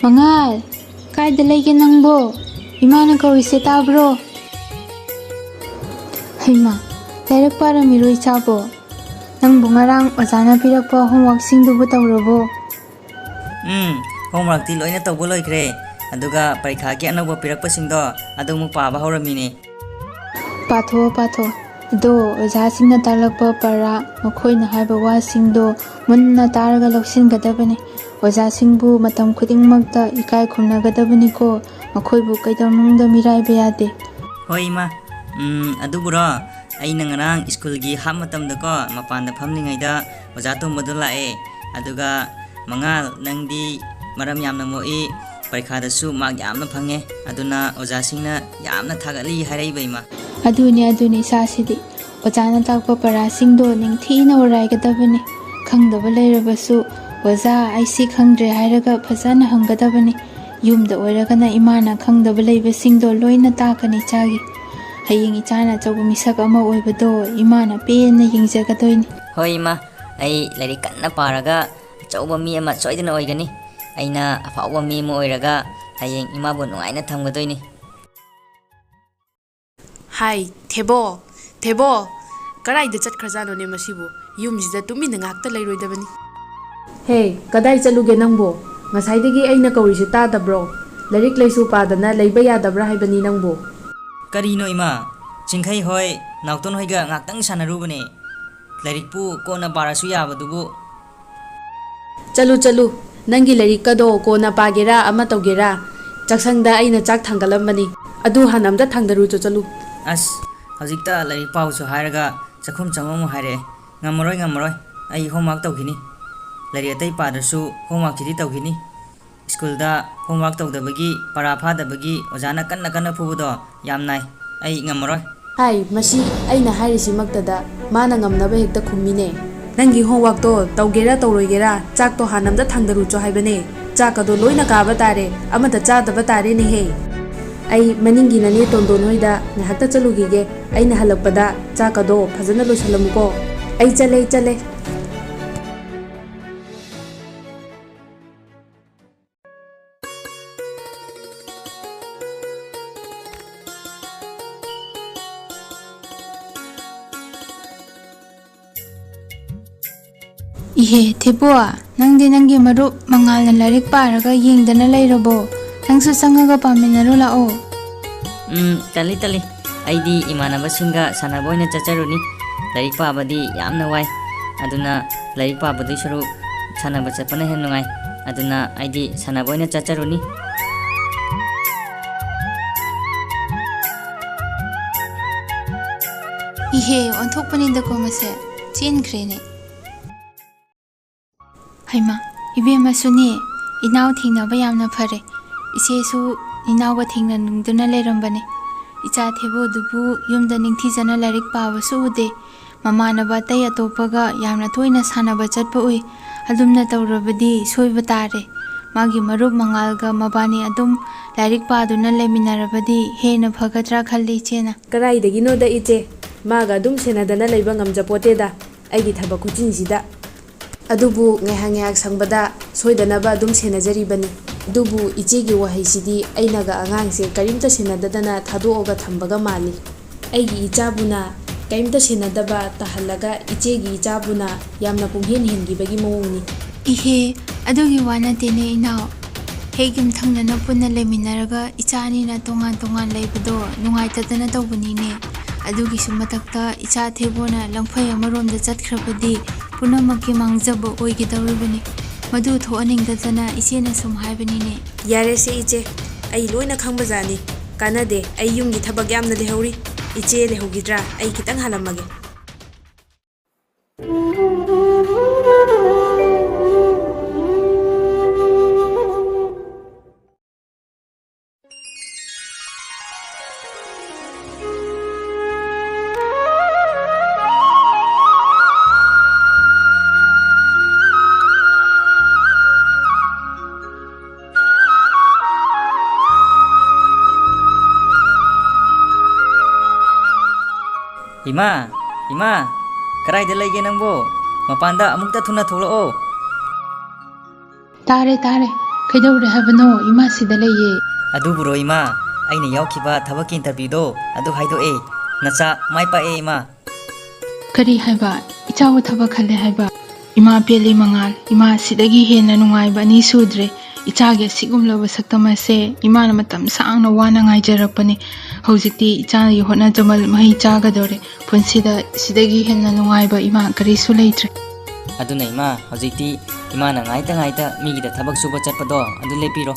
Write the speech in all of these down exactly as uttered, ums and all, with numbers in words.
ꯃꯉꯥꯜ, ꯀꯥꯏꯗ ꯂꯩꯒꯦ ꯅꯪꯕꯣ? ꯏꯃꯥꯅ ꯀꯧꯔꯤꯁꯦ ꯇꯥꯕ꯭ꯔꯣ? ꯍꯩꯃꯥ, ꯂꯥꯏꯔꯤꯛ ꯄꯥꯔꯝꯃꯤꯔꯣ ꯏꯆꯥꯕꯣ? ꯅꯪꯕꯨ ꯉꯔꯥꯡ ꯑꯣꯖꯥꯅ ꯄꯤꯔꯛꯄ homeworkꯁꯤꯡꯗꯨꯕꯨ ꯇꯧꯔꯕꯣ? ꯎꯝ, homeworkꯇꯤ ꯂꯣꯏꯅ ꯇꯧꯕ ꯂꯣꯏꯈ꯭ꯔꯦ꯫ ꯑꯗꯨꯒ ꯄꯔꯤꯈꯥꯒꯤ ꯑꯅꯧꯕ ꯄꯤꯔꯛꯄꯁꯤꯡꯗꯣ ꯑꯗꯨ ꯑꯃꯨꯛ ꯄꯥꯕ ꯍꯧꯔꯝꯃꯤꯅꯦ꯫ ꯄꯥꯊꯣꯛꯑꯣ, ꯄꯥꯊꯣꯛꯑꯣ꯫ ꯑꯗꯣ ꯑꯣꯖꯥꯁꯤꯡꯅ ꯇꯥꯛꯂꯛꯄ ꯄꯔꯥ, ꯃꯈꯣꯏꯅ ꯍꯥꯏꯕ ꯋꯥꯁꯤꯡꯗꯣ ꯃꯨꯟꯅ ꯇꯥꯔꯒ ꯂꯧꯁꯤꯟꯒꯗꯕꯅꯤ꯫ ꯑꯣꯖꯥꯁꯤꯡꯕꯨ ꯃꯇꯝ ꯈꯨꯗꯤꯡꯃꯛꯇ ꯏꯀꯥꯏ ꯈꯨꯝꯅꯒꯗꯕꯅꯤꯀꯣ꯫ ꯃꯈꯣꯏꯕꯨ ꯀꯩꯗꯧꯅꯨꯡꯗ ꯃꯤꯔꯥꯏꯕ ꯌꯥꯗꯦ꯫ ꯍꯣꯏ, ꯏꯃꯥ꯫ ꯎꯝ, ꯑꯗꯨꯕꯨꯔꯣ, ꯑꯩꯅ ꯉꯔꯥꯡ ꯁ꯭ꯀꯨꯜꯒꯤ half ꯃꯇꯝꯗꯀꯣ, ꯃꯄꯥꯟꯗ ꯐꯝꯂꯤꯉꯩꯗ ꯑꯣꯖꯥ ꯇꯣꯝꯕꯗꯣ ꯂꯥꯛꯑꯦ꯫ ꯑꯗꯨꯒ, "ꯃꯉꯥꯜ, ꯅꯪꯗꯤ ꯃꯔꯝ ꯌꯥꯝꯅ ꯃꯣꯛꯏ, ꯄꯔꯤꯈꯥꯗꯁꯨ mark ꯌꯥꯝꯅ ꯐꯪꯉꯦ, ꯑꯗꯨꯅ ꯑꯣꯖꯥꯁꯤꯡꯅ ꯌꯥꯝꯅ ꯊꯥꯒꯠꯂꯤ" ꯍꯥꯏꯔꯛꯏꯕ, ꯏꯃꯥ꯫ ꯑꯗꯨꯅꯤ, ꯑꯗꯨꯅꯤ, ꯏꯆꯥꯁꯤꯗꯤ꯫ ꯑꯣꯖꯥꯅ ꯇꯥꯛꯄ ꯄꯔꯥꯁꯤꯡꯗꯣ ꯅꯤꯡꯊꯤꯅ ꯑꯣꯔꯥꯏꯒꯗꯕꯅꯤ꯫ ꯈꯪꯗꯕ ꯂꯩꯔꯕꯁꯨ, "ꯑꯣꯖꯥ, ꯑꯩ ꯁꯤ ꯈꯪꯗ꯭ꯔꯦ" ꯍꯥꯏꯔꯒ ꯐꯖꯅ ꯍꯪꯒꯗꯕꯅꯤ꯫ ꯌꯨꯝꯗ ꯑꯣꯏꯔꯒꯅ ꯏꯃꯥꯅ ꯈꯪꯗꯕ ꯂꯩꯕꯁꯤꯡꯗꯣ ꯂꯣꯏꯅ ꯇꯥꯛꯀꯅꯤ ꯏꯆꯥꯒꯤ꯫ ꯍꯌꯦꯡ ꯏꯆꯥꯅ ꯑꯆꯧꯕ ꯃꯤꯁꯛ ꯑꯃ ꯑꯣꯏꯕꯗꯣ ꯏꯃꯥꯅ ꯄꯦꯟꯅ ꯌꯦꯡꯖꯒꯗꯣꯏꯅꯤ꯫ ꯍꯣꯏ, ꯏꯃꯥ, ꯑꯩ ꯂꯥꯏꯔꯤꯛ ꯀꯟꯅ ꯄꯥꯔꯒ ꯑꯆꯧꯕ ꯃꯤ ꯑꯃ ꯁꯣꯏꯗꯅ ꯑꯣꯏꯒꯅꯤ꯫ ꯑꯩꯅ ꯑꯐꯥꯎꯕ ꯃꯤ ꯑꯃ ꯑꯣꯏꯔꯒ ꯍꯌꯦꯡ ꯏꯃꯥꯕꯨ ꯅꯨꯡꯉꯥꯏꯅ ꯊꯝꯒꯗꯣꯏꯅꯤ꯫ ꯍꯥꯏ, ꯊꯦꯕꯣ, ꯊꯦꯕꯣ, ꯀꯗꯥꯏꯗ ꯆꯠꯈ꯭ꯔꯖꯥꯠꯅꯣꯅꯦ ꯃꯁꯤꯕꯨ? ꯌꯨꯝꯁꯤꯗ ꯇꯨꯃꯤꯟꯅ ꯉꯥꯛꯇ ꯂꯩꯔꯣꯏꯗꯕꯅꯤ꯫ ꯍꯦ, ꯀꯗꯥꯏ ꯆꯠꯂꯨꯒꯦ ꯅꯪꯕꯣ? ꯉꯁꯥꯏꯗꯒꯤ ꯑꯩꯅ ꯀꯧꯔꯤꯁꯦ ꯇꯥꯗꯕ꯭ꯔꯣ? ꯂꯥꯏꯔꯤꯛ ꯂꯥꯏꯁꯨ ꯄꯥꯗꯅ ꯂꯩꯕ ꯌꯥꯗꯕ꯭ꯔꯥ ꯍꯥꯏꯕꯅꯤ ꯅꯪꯕꯨ꯫ ꯀꯔꯤꯅꯣ ꯏꯃꯥ? ꯆꯤꯡꯈꯩ ꯍꯣꯏ, ꯅꯥꯎꯇꯣꯟ ꯍꯣꯏꯒ ꯉꯥꯛꯇꯪ ꯁꯥꯟꯅꯔꯨꯕꯅꯦ꯫ ꯂꯥꯏꯔꯤꯛꯄꯨ ꯀꯣꯟꯅ ꯄꯥꯔꯁꯨ ꯌꯥꯕꯗꯨꯕꯨ꯫ ꯆꯠꯂꯨ, ꯆꯠꯂꯨ꯫ ꯅꯪꯒꯤ ꯂꯥꯏꯔꯤꯛꯀꯗꯣ ꯀꯣꯟꯅ ꯄꯥꯒꯦꯔꯥ ꯑꯃ ꯇꯧꯒꯦꯔꯥ, ꯆꯥꯛꯁꯪꯗ ꯑꯩꯅ ꯆꯥꯛ ꯊꯥꯡꯒꯠꯂꯝꯕꯅꯤ꯫ ꯑꯗꯨ ꯍꯥꯟꯅ ꯑꯝꯇ ꯊꯥꯡꯗꯔꯨꯆꯣ, ꯆꯠꯂꯨ꯫ ꯑꯁ, ꯍꯧꯖꯤꯛꯇ ꯂꯥꯏꯔꯤꯛ ꯄꯥꯎꯁꯨ ꯍꯥꯏꯔꯒ ꯆꯥꯛꯈꯨꯝ ꯆꯪꯉꯣ ꯑꯃꯨꯛ ꯍꯥꯏꯔꯛꯑꯦ꯫ ꯉꯝꯃꯔꯣꯏ, ꯉꯝꯃꯔꯣꯏ꯫ ꯑꯩ homework ꯇꯧꯈꯤꯅꯤ꯫ ꯂꯥꯏꯔꯤꯛ ꯑꯇꯩ ꯄꯥꯗ꯭ꯔꯁꯨ homeworkꯁꯤꯗꯤ ꯇꯧꯈꯤꯅꯤ꯫ ꯁ꯭ꯀꯨꯜꯗ homework ꯇꯧꯗꯕꯒꯤ, ꯄꯔꯥ ꯐꯥꯗꯕꯒꯤ ꯑꯣꯖꯥꯅ ꯀꯟꯅ ꯀꯟꯅ ꯐꯨꯕꯗꯣ ꯌꯥꯝ ꯅꯥꯏ꯫ ꯑꯩ ꯉꯝꯃꯔꯣꯏ꯫ ꯍꯥꯏ, ꯃꯁꯤ ꯑꯩꯅ ꯍꯥꯏꯔꯤꯁꯤꯃꯛꯇꯗ ꯃꯥꯅ ꯉꯝꯅꯕ ꯍꯦꯛꯇ ꯈꯨꯝꯃꯤꯅꯦ꯫ ꯅꯪꯒꯤ homeworkꯇꯣ ꯇꯧꯒꯦꯔꯥ ꯇꯧꯔꯣꯏꯒꯦꯔꯥ, ꯆꯥꯛꯇꯣ ꯍꯥꯟꯅ ꯑꯝꯇ ꯊꯥꯡꯗꯔꯨꯆꯣ ꯍꯥꯏꯕꯅꯦ꯫ ꯆꯥꯛ ꯑꯗꯣ ꯂꯣꯏꯅ ꯀꯥꯕ ꯇꯥꯔꯦ, ꯑꯃꯠꯇ ꯆꯥꯗꯕ ꯇꯥꯔꯦꯅꯦꯍꯦ꯫ ꯑꯩ ꯃꯅꯤꯡꯒꯤ ꯅꯅꯦ ꯇꯣꯟꯗꯣꯟ ꯍꯣꯏꯗ ꯉꯥꯏꯍꯥꯛꯇ ꯆꯠꯂꯨꯈꯤꯒꯦ꯫ ꯑꯩꯅ ꯍꯜꯂꯛꯄꯗ ꯆꯥꯛ ꯑꯗꯣ ꯐꯖꯅ ꯂꯣꯏꯁꯜꯂꯝꯃꯨꯀꯣ꯫ ꯑꯩ ꯆꯠꯂꯦ, ꯑꯩ ꯆꯠꯂꯦ꯫ ꯏꯍꯦ, ꯊꯦꯕꯣ, ꯅꯪꯗꯤ ꯅꯪꯒꯤ ꯃꯔꯨꯞ ꯃꯉꯥꯜꯅ ꯂꯥꯏꯔꯤꯛ ꯄꯥꯔꯒ ꯌꯦꯡꯗꯅ ꯂꯩꯔꯕꯣ? ꯅꯪꯁꯨ ꯆꯪꯉꯒ ꯄꯥꯃꯤꯟꯅꯔꯨ ꯂꯥꯛꯑꯣ꯫ ꯎꯝ, ꯇꯜꯂꯤ, ꯇꯜꯂꯤ꯫ ꯑꯩꯗꯤ ꯏꯃꯥꯟꯅꯕꯁꯤꯡꯒ ꯁꯥꯟꯅꯕ ꯑꯣꯏꯅ ꯆꯠꯆꯔꯨꯅꯤ꯫ ꯂꯥꯏꯔꯤꯛ ꯄꯥꯕꯗꯤ ꯌꯥꯝꯅ ꯋꯥꯏ꯫ ꯑꯗꯨꯅ ꯂꯥꯏꯔꯤꯛ ꯄꯥꯕꯗꯨꯏ ꯁꯔꯨꯛ ꯁꯥꯟꯅꯕ ꯆꯠꯄꯅ ꯍꯦꯟꯅ ꯅꯨꯡꯉꯥꯏ꯫ ꯑꯗꯨꯅ ꯑꯩꯗꯤ ꯁꯥꯟꯅꯕ ꯑꯣꯏꯅ ꯆꯠꯆꯔꯨꯅꯤ꯫ ꯏꯍꯦ, ꯑꯣꯟꯊꯣꯛꯄꯅꯤꯗꯀꯣ ꯃꯁꯦ꯫ ꯆꯦꯟꯈ꯭ꯔꯦꯅꯦ꯫ ꯍꯩꯃꯥ, ꯏꯕꯦꯝꯃꯁꯨꯅꯦ, ꯏꯅꯥꯎ ꯊꯦꯡꯅꯕ ꯌꯥꯝꯅ ꯐꯔꯦ꯫ ꯏꯆꯦꯁꯨ ꯏꯅꯥꯎꯒ ꯊꯦꯡꯅꯅꯤꯡꯗꯨꯅ ꯂꯩꯔꯝꯕꯅꯦ꯫ ꯏꯆꯥ ꯊꯦꯕꯣꯗꯨꯕꯨ ꯌꯨꯝꯗ ꯅꯤꯡꯊꯤꯖꯅ ꯂꯥꯏꯔꯤꯛ ꯄꯥꯕꯁꯨ ꯎꯗꯦ꯫ ꯃꯃꯥꯟꯅꯕ ꯑꯇꯩ ꯑꯇꯣꯞꯄꯒ ꯌꯥꯝꯅ ꯇꯣꯏꯅ ꯁꯥꯟꯅꯕ ꯆꯠꯄ ꯎꯏ꯫ ꯑꯗꯨꯝꯅ ꯇꯧꯔꯕꯗꯤ ꯁꯣꯏꯕ ꯇꯥꯔꯦ꯫ ꯃꯥꯒꯤ ꯃꯔꯨꯞ ꯃꯉꯥꯜꯒ ꯃꯕꯥꯅꯤ ꯑꯗꯨꯝ ꯂꯥꯏꯔꯤꯛ ꯄꯥꯗꯨꯅ ꯂꯩꯃꯤꯟꯅꯔꯕꯗꯤ ꯍꯦꯟꯅ ꯐꯒꯗ꯭ꯔꯥ ꯈꯜꯂꯤ ꯏꯆꯦꯅ꯫ ꯀꯗꯥꯏꯗꯒꯤꯅꯣꯗ ꯏꯆꯦ, ꯃꯥꯒ ꯑꯗꯨꯝ ꯁꯦꯟꯅꯗꯅ ꯂꯩꯕ ꯉꯝꯖꯄꯣꯠꯇꯦꯗ, ꯑꯩꯒꯤ ꯊꯕꯛ ꯈꯨꯆꯤꯟꯁꯤꯗ꯫ ꯑꯗꯨꯕꯨ ꯉꯥꯏꯍꯥꯛ ꯉꯥꯏꯍꯥꯛ ꯁꯪꯕꯗ ꯁꯣꯏꯗꯅꯕ ꯑꯗꯨꯝ ꯁꯦꯟꯅꯖꯔꯤꯕꯅꯤ꯫ ꯑꯗꯨꯕꯨ ꯏꯆꯦꯒꯤ ꯋꯥꯍꯩꯁꯤꯗꯤ ꯑꯩꯅꯒ ꯑꯉꯥꯡꯁꯦ ꯀꯔꯤꯝꯇ ꯁꯦꯟꯅꯗꯗꯅ ꯊꯥꯗꯣꯛꯑꯒ ꯊꯝꯕꯒ ꯃꯥꯜꯂꯤ꯫ ꯑꯩꯒꯤ ꯏꯆꯥꯕꯨꯅ ꯀꯔꯤꯝꯇ ꯁꯦꯟꯅꯗꯕ ꯇꯥꯍꯜꯂꯒ ꯏꯆꯦꯒꯤ ꯏꯆꯥꯕꯨꯅ ꯌꯥꯝꯅ ꯄꯨꯡꯍꯦꯟ ꯍꯦꯟꯈꯤꯕꯒꯤ ꯃꯑꯣꯡꯅꯤ꯫ ꯏꯍꯦ, ꯑꯗꯨꯒꯤ ꯋꯥ ꯅꯠꯇꯦꯅꯦ ꯏꯅꯥꯎ꯫ ꯍꯦꯛ ꯌꯨꯝꯊꯪꯅꯅ ꯄꯨꯟꯅ ꯂꯩꯃꯤꯟꯅꯔꯒ ꯏꯆꯥ ꯑꯅꯤꯅ ꯇꯣꯉꯥꯟ ꯇꯣꯉꯥꯟ ꯂꯩꯕꯗꯣ ꯅꯨꯡꯉꯥꯏꯇꯗꯅ ꯇꯧꯕꯅꯤꯅꯦ꯫ ꯑꯗꯨꯒꯤꯁꯨ ꯃꯊꯛꯇ ꯏꯆꯥ ꯊꯦꯕꯣꯅ ꯂꯪꯐꯩ ꯑꯃꯔꯣꯝꯗ ꯆꯠꯈ꯭ꯔꯕꯗꯤ ꯄꯨꯝꯅꯃꯛꯀꯤ ꯃꯥꯡꯖꯕ ꯑꯣꯏꯒꯗꯧꯔꯤꯕꯅꯤ꯫ ꯃꯗꯨ ꯊꯣꯛꯍꯟꯅꯤꯡꯗꯗꯅ ꯏꯆꯦꯅ ꯁꯨꯝ ꯍꯥꯏꯕꯅꯤꯅꯦ꯫ ꯌꯥꯔꯦꯁꯦ ꯏꯆꯦ, ꯑꯩ ꯂꯣꯏꯅ ꯈꯪꯕꯖꯥꯠꯅꯤ꯫ ꯀꯥꯟꯅꯗꯦ, ꯑꯩ ꯌꯨꯝꯒꯤ ꯊꯕꯛ ꯌꯥꯝꯅ ꯂꯩꯍꯧꯔꯤ꯫ ꯏꯆꯦ ꯂꯩꯍꯧꯈꯤꯗ꯭ꯔꯥ? ꯑꯩ ꯈꯤꯇꯪ ꯍꯥꯜꯂꯝꯃꯒꯦ꯫ ꯏꯃꯥ, ꯏꯃꯥ, ꯀꯗꯥꯏꯗ ꯂꯩꯒꯦ ꯅꯪꯕꯣ? ꯃꯄꯥꯟꯗ ꯑꯃꯨꯛꯇ ꯊꯨꯅ ꯊꯣꯛꯂꯛꯑꯣ꯫ ꯇꯥꯔꯦ, ꯇꯥꯔꯦ꯫ ꯀꯩꯗꯧꯔꯦ ꯍꯥꯏꯕꯅꯣ? ꯏꯃꯥ ꯁꯤꯗ ꯂꯩꯌꯦ꯫ ꯑꯗꯨꯕꯨꯔꯣ ꯏꯃꯥ, ꯑꯩꯅ ꯌꯥꯎꯈꯤꯕ ꯊꯕꯛꯀꯤ interviewꯗꯣ ꯑꯗꯨ ꯍꯥꯏꯗꯣꯛꯑꯦ꯫ ꯅꯆꯥ ꯃꯥꯏ ꯄꯥꯛꯑꯦ ꯏꯃꯥ꯫ ꯀꯔꯤ ꯍꯥꯏꯕ? ꯏꯆꯥꯕꯨ ꯊꯕꯛ ꯈꯜꯂꯦ ꯍꯥꯏꯕ? ꯏꯃꯥ ꯄꯦꯜꯂꯤ ꯃꯉꯥꯜ, ꯏꯃꯥ, ꯁꯤꯗꯒꯤ ꯍꯦꯟꯅ ꯅꯨꯡꯉꯥꯏꯕ ꯑꯅꯤ ꯁꯨꯗ꯭ꯔꯦ꯫ ꯏꯆꯥꯒꯤ ꯑꯁꯤꯒꯨꯝꯂꯕ ꯁꯛꯇꯝ ꯑꯁꯦ ꯏꯃꯥꯅ ꯃꯇꯝ ꯁꯥꯡꯅ ꯋꯥꯅ ꯉꯥꯏꯖꯔꯛꯄꯅꯤ꯫ ꯍꯧꯖꯤꯛꯇꯤ ꯏꯆꯥꯒꯤ ꯍꯣꯠꯅꯖꯃꯜ ꯃꯍꯩ ꯆꯥꯒꯗꯧꯔꯦ꯫ ꯄꯨꯟꯁꯤꯗ ꯁꯤꯗꯒꯤ ꯍꯦꯟꯅ ꯅꯨꯡꯉꯥꯏꯕ ꯏꯃꯥ ꯀꯔꯤꯁꯨ ꯂꯩꯇ꯭ꯔꯦ꯫ ꯑꯗꯨꯅ ꯏꯃꯥ, ꯍꯧꯖꯤꯛꯇꯤ ꯏꯃꯥꯅ ꯉꯥꯏꯇ ꯉꯥꯏꯇ ꯃꯤꯒꯤꯗ ꯊꯕꯛ ꯁꯨꯕ ꯆꯠꯄꯗꯣ ꯑꯗꯨ ꯂꯦꯞꯄꯤꯔꯣ꯫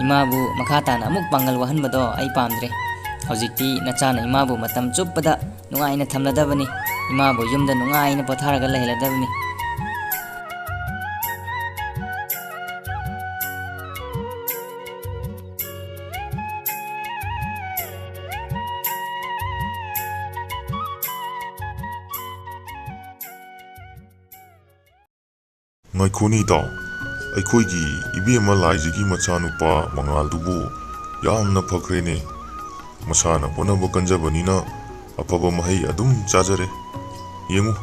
ꯏꯃꯥꯕꯨ ꯃꯈꯥ ꯇꯥꯅ ꯑꯃꯨꯛ ꯄꯥꯡꯒꯜ ꯋꯥꯍꯟꯕꯗꯣ ꯑꯩ ꯄꯥꯝꯗ꯭ꯔꯦ꯫ ꯍꯧꯖꯤꯛꯇꯤ ꯅꯆꯥꯅ ꯏꯃꯥꯕꯨ ꯃꯇꯝ ꯆꯨꯞꯄꯗ ꯅꯨꯡꯉꯥꯏꯅ ꯊꯝꯂꯗꯕꯅꯤ꯫ ꯏꯃꯥꯕꯨ ꯌꯨꯝꯗ ꯅꯨꯡꯉꯥꯏꯅ ꯄꯣꯊꯥꯔꯒ ꯂꯩꯍꯜꯂꯗꯕꯅꯤ꯫ ꯉꯥꯏꯈꯣꯅꯦ ꯏꯇꯥꯎ, ꯑꯩꯈꯣꯏꯒꯤ ꯏꯕꯦꯝꯃ ꯂꯥꯏꯖꯒꯤ ꯃꯆꯥꯅꯨꯄꯥ ꯃꯉꯥꯜꯗꯨꯕꯨ ꯌꯥꯝꯅ ꯐꯈ꯭ꯔꯦꯅꯦ꯫ ꯃꯁꯥꯅ ꯍꯣꯠꯅꯕ ꯀꯟꯖꯕꯅꯤꯅ ꯑꯐꯕ ꯃꯍꯩ ꯑꯗꯨꯝ ꯆꯥꯖꯔꯦ꯫ ꯌꯦꯡꯉꯨ,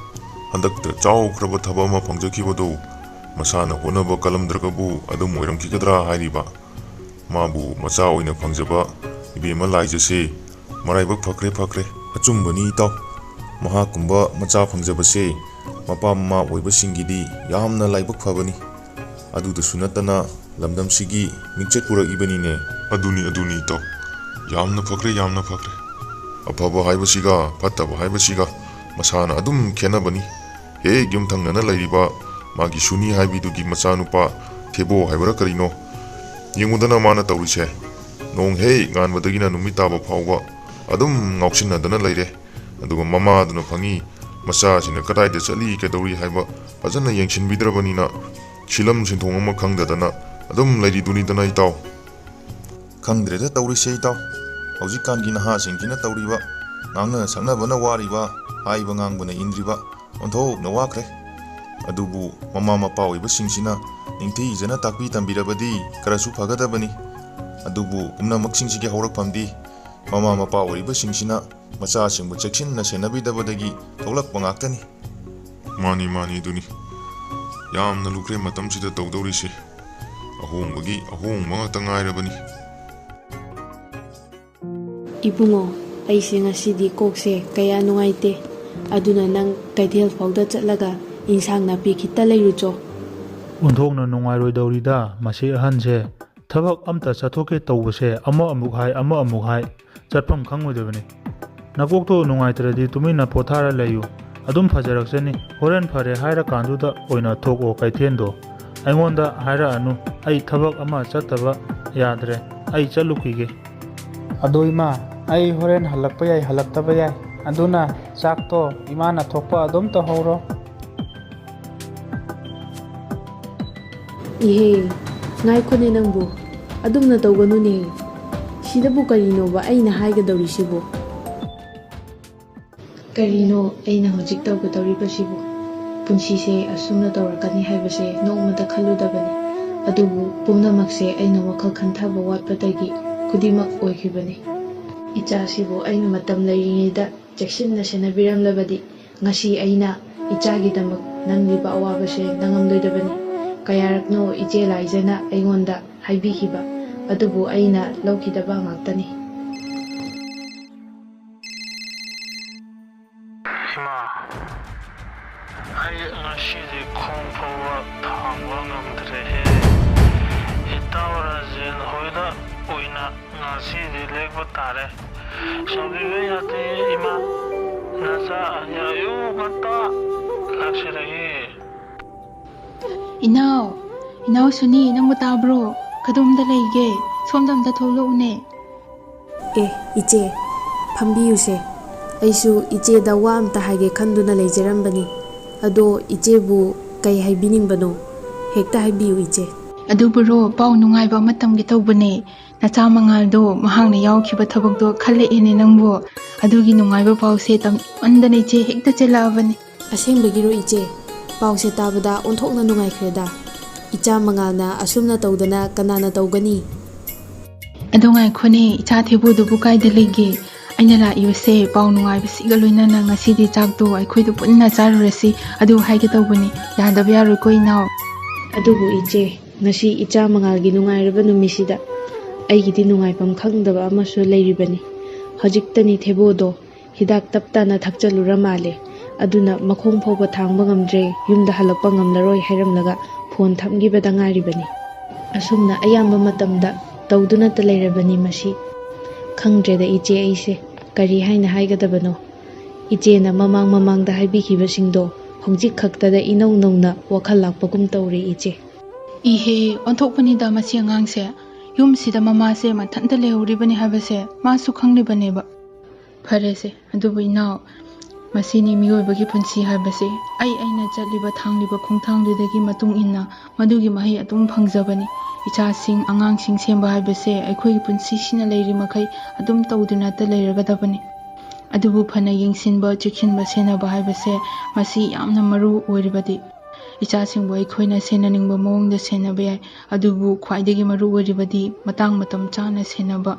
ꯍꯟꯗꯛꯇ ꯆꯥꯎꯈ꯭ꯔꯕ ꯊꯕꯛ ꯑꯃ ꯐꯪꯖꯈꯤꯕꯗꯣ ꯃꯁꯥꯅ ꯍꯣꯠꯅꯕ ꯀꯜꯂꯝꯗ꯭ꯔꯒꯕꯨ ꯑꯗꯨꯝ ꯑꯣꯏꯔꯝꯈꯤꯒꯗ꯭ꯔꯥ ꯍꯥꯏꯔꯤꯕ꯫ ꯃꯥꯕꯨ ꯃꯆꯥ ꯑꯣꯏꯅ ꯐꯪꯖꯕ ꯏꯕꯦꯝꯃ ꯂꯥꯏꯖꯁꯦ ꯃꯔꯥꯏꯕꯛ ꯐꯈ꯭ꯔꯦ, ꯐꯈ꯭ꯔꯦ꯫ ꯑꯆꯨꯝꯕꯅꯤ ꯏꯇꯥꯎ, ꯃꯍꯥꯛꯀꯨꯝꯕ ꯃꯆꯥ ꯐꯪꯖꯕꯁꯦ ꯃꯄꯥ ꯃꯃꯥ ꯑꯣꯏꯕꯁꯤꯡꯒꯤꯗꯤ ꯌꯥꯝꯅ ꯂꯥꯏꯕꯛ ꯐꯕꯅꯤ꯫ ꯑꯗꯨꯗꯁꯨ ꯅꯠꯇꯅ ꯂꯝꯗꯝꯁꯤꯒꯤ ꯃꯤꯡꯆꯠ ꯄꯨꯔꯛꯏꯕꯅꯤꯅꯦ꯫ ꯑꯗꯨꯅꯤ, ꯑꯗꯨꯅꯤ ꯏꯇꯥꯎ, ꯌꯥꯝꯅ ꯐꯈ꯭ꯔꯦ, ꯌꯥꯝꯅ ꯐꯈ꯭ꯔꯦ꯫ ꯑꯐꯕ ꯍꯥꯏꯕꯁꯤꯒ ꯐꯠꯇꯕ ꯍꯥꯏꯕꯁꯤꯒ ꯃꯁꯥꯅ ꯑꯗꯨꯝ ꯈꯦꯠꯅꯕꯅꯤ꯫ ꯍꯦꯛ ꯌꯨꯝꯊꯪꯅꯅ ꯂꯩꯔꯤꯕ ꯃꯥꯒꯤ ꯁꯨꯅꯤ ꯍꯥꯏꯕꯤꯗꯨꯒꯤ ꯃꯆꯥꯅꯨꯄꯥ ꯊꯦꯕꯣ ꯍꯥꯏꯕ꯭ꯔꯥ ꯀꯔꯤꯅꯣ, ꯌꯦꯡꯉꯨꯗꯅ ꯃꯥꯅ ꯇꯧꯔꯤꯁꯦ꯫ ꯅꯣꯡ ꯍꯦꯛ ꯉꯥꯟꯕꯗꯒꯤꯅ ꯅꯨꯃꯤꯠ ꯇꯥꯕ ꯐꯥꯎꯕ ꯑꯗꯨꯝ ꯉꯥꯎꯁꯤꯟꯅꯗꯅ ꯂꯩꯔꯦ꯫ ꯑꯗꯨꯒ ꯃꯃꯥꯗꯨꯅ ꯐꯪꯉꯤ ꯃꯆꯥꯁꯤꯅ ꯀꯗꯥꯏꯗ ꯆꯠꯂꯤ ꯀꯩꯗꯧꯔꯤ ꯍꯥꯏꯕ ꯐꯖꯅ ꯌꯦꯡꯁꯤꯟꯕꯤꯗ꯭ꯔꯕꯅꯤꯅ ꯁꯤꯂꯝ ꯁꯤꯟꯊꯣꯡ ꯑꯃ ꯈꯪꯗꯗꯅ ꯑꯗꯨꯝ ꯂꯩꯔꯤꯗꯨꯅꯤꯗꯅ ꯏꯇꯥꯎ꯫ ꯈꯪꯗ꯭ꯔꯦꯗ ꯇꯧꯔꯤꯁꯦ ꯏꯇꯥꯎ꯫ ꯍꯧꯖꯤꯛꯀꯥꯟꯒꯤ ꯅꯍꯥꯁꯤꯡꯁꯤꯅ ꯇꯧꯔꯤꯕ, ꯉꯥꯡꯅ ꯁꯛꯅꯕꯅ ꯋꯥꯔꯤꯕ, ꯍꯥꯏꯕ ꯉꯥꯡꯕꯅ ꯏꯟꯗ꯭ꯔꯤꯕ, ꯑꯣꯟꯊꯣꯛꯅ ꯋꯥꯈ꯭ꯔꯦ꯫ ꯑꯗꯨꯕꯨ ꯃꯃꯥ ꯃꯄꯥ ꯑꯣꯏꯕꯁꯤꯡꯁꯤꯅ ꯅꯤꯡꯊꯤꯖꯅ ꯇꯥꯛꯄꯤ ꯇꯝꯕꯤꯔꯕꯗꯤ ꯈꯔꯁꯨ ꯐꯒꯗꯕꯅꯤ꯫ ꯑꯗꯨꯕꯨ ꯄꯨꯝꯅꯃꯛꯁꯤꯡꯁꯤꯒꯤ ꯍꯧꯔꯛꯐꯝꯗꯤ ꯃꯃꯥ ꯃꯄꯥ ꯑꯣꯏꯔꯤꯕꯁꯤꯡꯁꯤꯅ ꯃꯆꯥꯁꯤꯡꯕꯨ ꯆꯦꯛꯁꯤꯟꯅ ꯁꯦꯟꯅꯕꯤꯗꯕꯗꯒꯤ ꯊꯣꯛꯂꯛꯄ ꯉꯥꯛꯇꯅꯤ꯫ ꯃꯥꯅꯤ, ꯃꯥꯅꯤ, ꯑꯗꯨꯅꯤ꯫ ꯌꯥꯝꯅ ꯂꯨꯈ꯭ꯔꯦ ꯃꯇꯝꯁꯤꯗ ꯇꯧꯗꯧꯔꯤꯁꯦ꯫ ꯑꯍꯣꯡꯕꯒꯤ ꯑꯍꯣꯡꯕ ꯉꯥꯛꯇ ꯉꯥꯏꯔꯕꯅꯤ꯫ ꯏꯕꯨꯡꯉꯣ, ꯑꯩꯁꯦ ꯉꯁꯤꯗꯤ ꯀꯣꯛꯁꯦ ꯀꯌꯥ ꯅꯨꯡꯉꯥꯏꯇꯦ꯫ ꯑꯗꯨꯅ ꯅꯪ ꯀꯩꯊꯦꯜ ꯐꯥꯎꯗ ꯆꯠꯂꯒ ꯏꯟꯁꯥꯡ ꯅꯥꯄꯤ ꯈꯤꯇ ꯂꯩꯔꯨꯆꯣ꯫ ꯑꯣꯟꯊꯣꯛꯅ ꯅꯨꯡꯉꯥꯏꯔꯣꯏꯗꯧꯔꯤꯗ ꯃꯁꯤ ꯑꯍꯟꯁꯦ꯫ ꯊꯕꯛ ꯑꯝꯇ ꯆꯠꯊꯣꯛꯀꯦ ꯇꯧꯕꯁꯦ ꯑꯃ ꯑꯃꯨꯛ ꯍꯥꯏ, ꯑꯃ ꯑꯃꯨꯛ ꯍꯥꯏ, ꯆꯠꯐꯝ ꯈꯪꯉꯣꯏꯗꯕꯅꯤ꯫ ꯅꯀꯣꯛꯇꯣ ꯅꯨꯡꯉꯥꯏꯇ꯭ꯔꯗꯤ ꯇꯨꯃꯤꯟꯅ ꯄꯣꯊꯥꯔ ꯂꯩꯌꯨ꯫ ꯑꯗꯨꯝ ꯐꯖꯔꯛꯆꯅꯤ꯫ ꯍꯣꯔꯦꯟ ꯐꯔꯦ ꯍꯥꯏꯔꯀꯥꯟꯗꯨꯗ ꯑꯣꯏꯅ ꯊꯣꯛꯑꯣ ꯀꯩꯊꯦꯜꯗꯣ꯫ ꯑꯩꯉꯣꯟꯗ ꯍꯥꯏꯔꯛꯑꯅꯨ꯫ ꯑꯩ ꯊꯕꯛ ꯑꯃ ꯆꯠꯇꯕ ꯌꯥꯗ꯭ꯔꯦ꯫ ꯑꯩ ꯆꯠꯂꯨꯈꯤꯒꯦ꯫ ꯑꯗꯣ ꯏꯃꯥ, ꯑꯩ ꯍꯣꯔꯦꯟ ꯍꯜꯂꯛꯄ ꯌꯥꯏ, ꯍꯜꯂꯛꯇꯕ ꯌꯥꯏ꯫ ꯑꯗꯨꯅ ꯆꯥꯛꯇꯣ ꯏꯃꯥꯅ ꯊꯣꯛꯄ ꯑꯗꯨꯝ ꯇꯧꯍꯧꯔꯣ꯫ ꯏꯍꯦ, ꯉꯥꯏꯈꯣꯅꯦ ꯅꯪꯕꯨ꯫ ꯑꯗꯨꯝꯅ ꯇꯧꯒꯅꯨꯅꯦ꯫ ꯁꯤꯗꯕꯨ ꯀꯔꯤꯅꯣꯕ ꯑꯩꯅ ꯍꯥꯏꯒꯗꯧꯔꯤꯁꯤꯕꯨ? ꯀꯔꯤꯅꯣ ꯑꯩꯅ ꯍꯧꯖꯤꯛ ꯇꯧꯒꯗꯧꯔꯤꯕꯁꯤꯕꯨ? ꯄꯨꯟꯁꯤꯁꯦ ꯑꯁꯨꯝꯅ ꯇꯧꯔꯛꯀꯅꯤ ꯍꯥꯏꯕꯁꯦ ꯅꯣꯡꯃꯇ ꯈꯜꯂꯨꯗꯕꯅꯤ꯫ ꯑꯗꯨꯕꯨ ꯄꯨꯝꯅꯃꯛꯁꯦ ꯑꯩꯅ ꯋꯥꯈꯜ ꯈꯟꯊꯕ ꯋꯥꯠꯄꯗꯒꯤ ꯈꯨꯗꯤꯡꯃꯛ ꯑꯣꯏꯈꯤꯕꯅꯤ꯫ ꯏꯆꯥꯁꯤꯕꯨ ꯑꯩꯅ ꯃꯇꯝ ꯂꯩꯔꯤꯉꯩꯗ ꯆꯦꯛꯁꯤꯟꯅ ꯁꯦꯟꯅꯕꯤꯔꯝꯂꯕꯗꯤ ꯉꯁꯤ ꯑꯩꯅ ꯏꯆꯥꯒꯤꯗꯃꯛ ꯅꯪꯂꯤꯕ ꯑꯋꯥꯕꯁꯦ ꯅꯪꯉꯝꯂꯣꯏꯗꯕꯅꯤ꯫ ꯀꯌꯥꯔꯛꯅꯣ ꯏꯆꯦ ꯂꯥꯏꯖꯅ ꯑꯩꯉꯣꯟꯗ ꯍꯥꯏꯕꯤꯈꯤꯕ, ꯑꯗꯨꯕꯨ ꯑꯩꯅ ꯂꯧꯈꯤꯗꯕ ꯉꯥꯛꯇꯅꯤ꯫ ꯏꯃꯥ, ꯑꯩ ꯉꯁꯤꯗꯤ ꯈꯣꯡ ꯐꯥꯎꯕ ꯊꯥꯡꯕ ꯉꯝꯗ꯭ꯔꯦꯍꯦ꯫ ꯏꯇꯥꯎ ꯔꯥꯖꯦꯟ ꯍꯣꯏꯗ ꯑꯣꯏꯅ ꯉꯁꯤꯗꯤ ꯂꯦꯛꯄ ꯇꯥꯔꯦ꯫ ꯁꯥꯎꯕꯤꯕ ꯌꯥꯗꯦ ꯏꯃꯥ꯫ ꯅꯆꯥ ꯑꯅꯤ ꯑꯌꯨꯛ ꯉꯟꯇꯥ ꯂꯥꯛꯁꯤꯜꯂꯛꯏ꯫ ꯏꯅꯥꯎ, ꯏꯅꯥꯎ ꯁꯨꯅꯤ, ꯅꯪꯕꯨ ꯇꯥꯕ꯭ꯔꯣ? ꯀꯗꯣꯝꯗ ꯂꯩꯒꯦ? ꯁꯣꯝꯗ ꯑꯝꯇ ꯊꯣꯛꯂꯛꯎꯅꯦ꯫ ꯑꯦ, ꯏꯆꯦ, ꯐꯝꯕꯤꯌꯨꯁꯦ꯫ ꯑꯩꯁꯨ ꯏꯆꯦꯗ ꯋꯥ ꯑꯝꯇ ꯍꯥꯏꯒꯦ ꯈꯟꯗꯨꯅ ꯂꯩꯖꯔꯝꯕꯅꯤ꯫ ꯑꯗꯣ ꯏꯆꯦꯕꯨ ꯀꯩ ꯍꯥꯏꯕꯤꯅꯤꯡꯕꯅꯣ? ꯍꯦꯛꯇ ꯍꯥꯏꯕꯤꯌꯨ, ꯏꯆꯦ꯫ ꯑꯗꯨꯕꯨꯔꯣ, ꯄꯥꯎ ꯅꯨꯡꯉꯥꯏꯕ ꯑꯃ ꯇꯝꯒꯦ ꯇꯧꯕꯅꯦ꯫ ꯅꯆꯥ ꯃꯉꯥꯜꯗꯣ ꯃꯍꯥꯛꯅ ꯌꯥꯎꯈꯤꯕ ꯊꯕꯛꯇꯣ ꯈꯜꯂꯛꯑꯦꯅꯦ ꯅꯪꯕꯨ꯫ ꯑꯗꯨꯒꯤ ꯅꯨꯡꯉꯥꯏꯕ ꯄꯥꯎꯁꯦ ꯇꯝꯃꯟꯗꯅ ꯏꯆꯦ ꯍꯦꯛꯇ ꯆꯦꯜꯂꯛꯑꯕꯅꯤ꯫ ꯑꯁꯦꯡꯕꯒꯤꯔꯣ ꯏꯆꯦ? ꯄꯥꯎꯁꯦ ꯇꯥꯕꯗ ꯑꯣꯟꯊꯣꯛꯅ ꯅꯨꯡꯉꯥꯏꯈ꯭ꯔꯦꯗ꯫ ꯏꯆꯥ ꯃꯉꯥꯜꯅ ꯑꯁꯨꯝꯅ ꯇꯧꯗꯅ ꯀꯅꯥꯅ ꯇꯧꯒꯅꯤ? ꯑꯗꯣ ꯉꯥꯏꯈꯣꯅꯦ, ꯏꯆꯥ ꯊꯦꯕꯣꯗꯨꯕꯨ ꯀꯥꯏꯗ ꯂꯩꯒꯦ? ꯑꯩꯅ ꯂꯥꯛꯏꯕꯁꯦ ꯄꯥꯎ ꯅꯨꯡꯉꯥꯏꯕꯁꯤꯒ ꯂꯣꯏꯅꯅ ꯉꯁꯤꯗꯤ ꯆꯥꯛꯇꯣ ꯑꯩꯈꯣꯏꯗ ꯄꯨꯟꯅ ꯆꯥꯔꯨꯔꯁꯤ꯫ ꯑꯗꯨ ꯍꯥꯏꯒꯦ ꯇꯧꯕꯅꯤ, ꯌꯥꯗꯕ ꯌꯥꯔꯣꯏꯀꯣ ꯏꯅꯥꯎ꯫ ꯑꯗꯨꯕꯨ ꯏꯆꯦ, ꯉꯁꯤ ꯏꯆꯥ ꯃꯉꯥꯜꯒꯤ ꯅꯨꯡꯉꯥꯏꯔꯕ ꯅꯨꯃꯤꯠꯁꯤꯗ ꯑꯩꯒꯤꯗꯤ ꯅꯨꯡꯉꯥꯏꯐꯝ ꯈꯪꯗꯕ ꯑꯃꯁꯨ ꯂꯩꯔꯤꯕꯅꯤ꯫ ꯍꯧꯖꯤꯛꯇꯅꯤ ꯊꯦꯕꯣꯗꯣ ꯍꯤꯗꯥꯛ ꯇꯞ ꯇꯥꯅ ꯊꯛꯆꯜꯂꯨꯔ ꯃꯥꯜꯂꯦ꯫ ꯑꯗꯨꯅ ꯃꯈꯣꯡ ꯐꯥꯎꯕ ꯊꯥꯡꯕ ꯉꯝꯗ꯭ꯔꯦ, ꯌꯨꯝꯗ ꯍꯜꯂꯛꯄ ꯉꯝꯂꯔꯣꯏ ꯍꯥꯏꯔꯝꯂꯒ ꯐꯣꯟ ꯊꯝꯈꯤꯕꯗ ꯉꯥꯏꯔꯤꯕꯅꯤ꯫ ꯑꯁꯨꯝꯅ ꯑꯌꯥꯝꯕ ꯃꯇꯝꯗ ꯇꯧꯗꯨꯅꯇ ꯂꯩꯔꯕꯅꯤ ꯃꯁꯤ꯫ ꯈꯪꯗ꯭ꯔꯦꯗ ꯏꯆꯦ, ꯑꯩꯁꯦ ꯀꯔꯤ ꯍꯥꯏꯅ ꯍꯥꯏꯒꯗꯕꯅꯣ꯫ ꯏꯆꯦꯅ ꯃꯃꯥꯡ ꯃꯃꯥꯡꯗ ꯍꯥꯏꯕꯤꯈꯤꯕꯁꯤꯡꯗꯣ ꯍꯧꯖꯤꯛ ꯈꯛꯇꯗ ꯏꯅꯧ ꯅꯧꯅ ꯋꯥꯈꯜ ꯂꯥꯛꯄꯒꯨꯝ ꯇꯧꯔꯦ ꯏꯆꯦ꯫ ꯏꯍꯦ, ꯑꯣꯟꯊꯣꯛꯄꯅꯤꯗ ꯃꯁꯤ ꯑꯉꯥꯡꯁꯦ꯫ ꯌꯨꯝꯁꯤꯗ ꯃꯃꯥꯁꯦ ꯃꯊꯟꯇ ꯂꯩꯍꯧꯔꯤꯕꯅꯤ ꯍꯥꯏꯕꯁꯦ ꯃꯥꯁꯨ ꯈꯪꯂꯤꯕꯅꯦꯕ꯫ ꯐꯔꯦꯁꯦ, ꯑꯗꯨꯕꯨ ꯏꯅꯥꯎ, ꯃꯁꯤꯅꯤ ꯃꯤꯑꯣꯏꯕꯒꯤ ꯄꯨꯟꯁꯤ ꯍꯥꯏꯕꯁꯦ꯫ ꯑꯩ ꯑꯩꯅ ꯆꯠꯂꯤꯕ ꯊꯥꯡꯂꯤꯕ ꯈꯣꯡꯊꯥꯡꯗꯨꯗꯒꯤ ꯃꯇꯨꯡ ꯏꯟꯅ ꯃꯗꯨꯒꯤ ꯃꯍꯩ ꯑꯗꯨꯝ ꯐꯪꯖꯕꯅꯤ꯫ ꯏꯆꯥꯁꯤꯡ, ꯑꯉꯥꯡꯁꯤꯡ ꯁꯦꯝꯕ ꯍꯥꯏꯕꯁꯦ ꯑꯩꯈꯣꯏꯒꯤ ꯄꯨꯟꯁꯤꯁꯤꯅ ꯂꯩꯔꯤ ꯃꯈꯩ ꯑꯗꯨꯝ ꯇꯧꯗꯨꯅꯇ ꯂꯩꯔꯒꯗꯕꯅꯤ꯫ ꯑꯗꯨꯕꯨ ꯐꯅ ꯌꯦꯡꯁꯤꯟꯕ, ꯆꯦꯛꯁꯤꯟꯕ, ꯁꯦꯟꯅꯕ ꯍꯥꯏꯕꯁꯦ ꯃꯁꯤ ꯌꯥꯝꯅ ꯃꯔꯨ ꯑꯣꯏꯔꯤꯕꯗꯤ꯫ ꯏꯆꯥꯁꯤꯡꯕꯨ ꯑꯩꯈꯣꯏꯅ ꯁꯦꯟꯅꯅꯤꯡꯕ ꯃꯑꯣꯡꯗ ꯁꯦꯟꯅꯕ ꯌꯥꯏ, ꯑꯗꯨꯕꯨ ꯈ꯭ꯋꯥꯏꯗꯒꯤ ꯃꯔꯨ ꯑꯣꯏꯔꯤꯕꯗꯤ ꯃꯇꯥꯡ ꯃꯇꯝ ꯆꯥꯅ ꯁꯦꯟꯅꯕ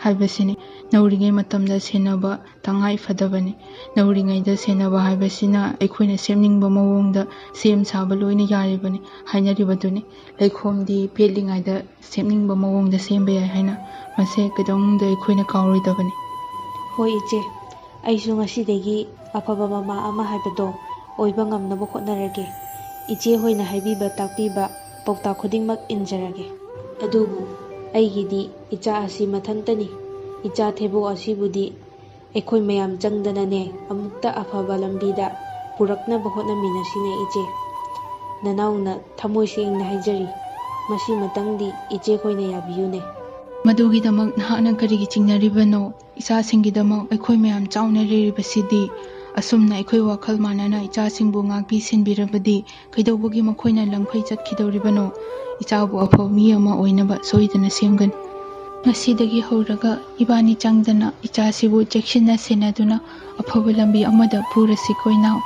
ꯍꯥꯏꯕꯁꯤꯅꯤ꯫ ꯅꯧꯔꯤꯉꯩ ꯃꯇꯝꯗ ꯁꯦꯟꯅꯕ ꯇꯉꯥꯏ ꯐꯗꯕꯅꯤ꯫ ꯅꯧꯔꯤꯉꯩꯗ ꯁꯦꯟꯅꯕ ꯍꯥꯏꯕꯁꯤꯅ ꯑꯩꯈꯣꯏꯅ ꯁꯦꯝꯅꯤꯡꯕ ꯃꯑꯣꯡꯗ ꯁꯦꯝ ꯁꯥꯕ ꯂꯣꯏꯅ ꯌꯥꯔꯤꯕꯅꯤ ꯍꯥꯏꯅꯔꯤꯕꯗꯨꯅꯤ꯫ ꯂꯩꯈꯣꯝꯗꯤ ꯄꯦꯠꯂꯤꯉꯩꯗ ꯁꯦꯝꯅꯤꯡꯕ ꯃꯑꯣꯡꯗ ꯁꯦꯝꯕ ꯌꯥꯏ ꯍꯥꯏꯅ꯫ ꯃꯁꯦ ꯀꯩꯗꯧꯅꯨꯡꯗ ꯑꯩꯈꯣꯏꯅ ꯀꯥꯎꯔꯣꯏꯗꯕꯅꯤ꯫ ꯍꯣꯏ ꯏꯆꯦ, ꯑꯩꯁꯨ ꯉꯁꯤꯗꯒꯤ ꯑꯐꯕ ꯃꯃꯥ ꯑꯃ ꯍꯥꯏꯕꯗꯣ ꯑꯣꯏꯕ ꯉꯝꯅꯕ ꯍꯣꯠꯅꯔꯒꯦ꯫ ꯏꯆꯦ ꯍꯣꯏꯅ ꯍꯥꯏꯕꯤꯕ ꯇꯥꯛꯄꯤꯕ ꯄꯥꯎꯇꯥꯛ ꯈꯨꯗꯤꯡꯃꯛ ꯏꯟꯖꯔꯒꯦ꯫ ꯑꯗꯨꯕꯨ ꯑꯩꯒꯤꯗꯤ ꯏꯆꯥ ꯑꯁꯤ ꯃꯊꯟꯇꯅꯤ꯫ ꯏꯆꯥ ꯊꯦꯕꯣꯛ ꯑꯁꯤꯕꯨꯗꯤ ꯑꯩꯈꯣꯏ ꯃꯌꯥꯝ ꯆꯪꯗꯅꯅꯦ ꯑꯃꯨꯛꯇ ꯑꯐꯕ ꯂꯝꯕꯤꯗ ꯄꯨꯔꯛꯅꯕ ꯍꯣꯠꯅꯃꯤꯟꯅꯁꯤꯅꯦ ꯏꯆꯦ꯫ ꯅꯅꯥꯎꯅ ꯊꯃꯣꯏ ꯁꯦꯡꯅ ꯍꯥꯏꯖꯔꯤ, ꯃꯁꯤꯃꯇꯪꯗꯤ ꯏꯆꯦꯈꯣꯏꯅ ꯌꯥꯕꯤꯌꯨꯅꯦ꯫ ꯃꯗꯨꯒꯤꯗꯃꯛ ꯅꯍꯥꯛꯅ ꯀꯔꯤꯒꯤ ꯆꯤꯡꯅꯔꯤꯕꯅꯣ? ꯏꯆꯥꯁꯤꯡꯒꯤꯗꯃꯛ ꯑꯩꯈꯣꯏ ꯃꯌꯥꯝ ꯆꯥꯎꯅ ꯂꯩꯔꯤꯕꯁꯤꯗꯤ꯫ ꯑꯁꯨꯝꯅ ꯑꯩꯈꯣꯏ ꯋꯥꯈꯜ ꯃꯥꯟꯅꯅ ꯏꯆꯥꯁꯤꯡꯕꯨ ꯉꯥꯛꯄꯤ ꯁꯦꯟꯕꯤꯔꯕꯗꯤ ꯀꯩꯗꯧꯕꯒꯤ ꯃꯈꯣꯏꯅ ꯂꯝꯈꯩ ꯆꯠꯈꯤꯗꯧꯔꯤꯕꯅꯣ? ꯏꯆꯥꯕꯨ ꯑꯐꯕ ꯃꯤ ꯑꯃ ꯑꯣꯏꯅꯕ ꯁꯣꯏꯗꯅ ꯁꯦꯝꯒꯅꯤ꯫ ꯉꯁꯤꯗꯒꯤ ꯍꯧꯔꯒ ꯏꯕꯥꯅꯤ ꯆꯪꯗꯅ ꯏꯆꯥꯁꯤꯕꯨ ꯆꯦꯛꯁꯤꯟꯅ ꯁꯦꯟꯅꯗꯨꯅ ꯑꯐꯕ ꯂꯝꯕꯤ ꯑꯃꯗ ꯄꯨꯔꯁꯤꯀꯣ ꯏꯅꯥꯎ꯫